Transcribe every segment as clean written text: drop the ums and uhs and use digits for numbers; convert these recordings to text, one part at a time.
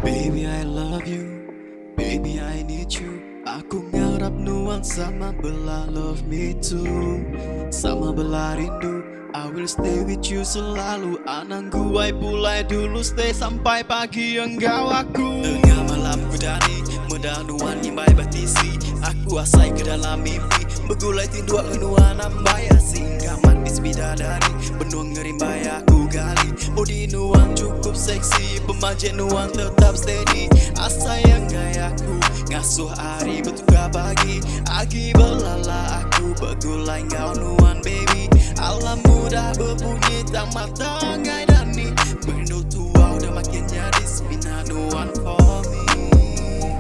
Baby I love you, baby I need you Aku ngarap nuan sama bela love me too Sama bela rindu, I will stay with you selalu Anang guai pulai dulu stay sampai pagi enggau aku Tengah malam ku dani, meda nuan ngimbai ba tisi Aku asai ke dalam mimpi, begulai tinduk enggau nuan ambai Asi engkaman bisi bidadari, benung ngerimbai aku gali Body nuan cukup seksi, pemajik nuan tetap steady Asai enggai aku, ngasuh ari betukar pagi Agi belala aku begulai enggau nuan baby Alam udah bebunyi tang mata enggai dani Pengerindu tua udah makin nyadi semina nuan for me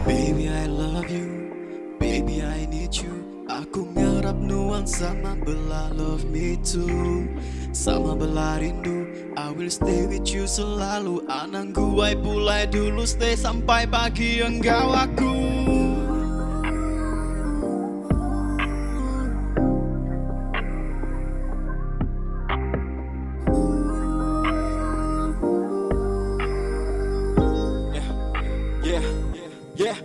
Baby I love you, baby I need you Aku ngarap nuan sama bela love me too Sama bela rindu I will stay with you selalu Anang guai pulai dulu stay sampai pagi enggau aku. Yeah, yeah, yeah,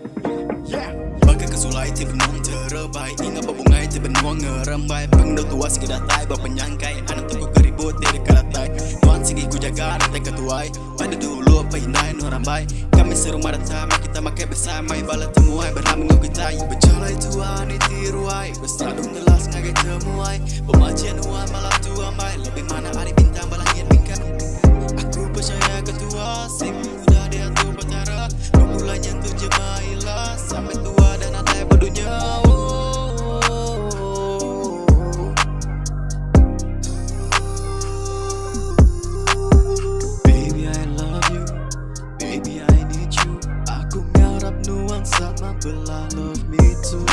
yeah. Baka kesulai ti benung terebai Ingat bebungai ti benung ngerembai Pengendu tua sigi datai ba penyangkai Anang tuku ke ribut ti deka datai Nuan sigi ku jaga datai ke tuai Pada dulu apai indai nuan rambai Kami serumah datai mai kita makai besai Mai bala temuai berami enggau kitai Bejalai tua niti ruai Besadung gelas ngagai temuai Pemajik nuan malam tu ambai Lebih manah ari bintang ba langit bingkai Aku pechaya ke tua Sigi udah diatur Petara Begulai nyentuk jemah ila Sampai tua dah nadai ba dunya oh. Baby I love you, baby I need you Aku ngarap nuan sama bela love me too.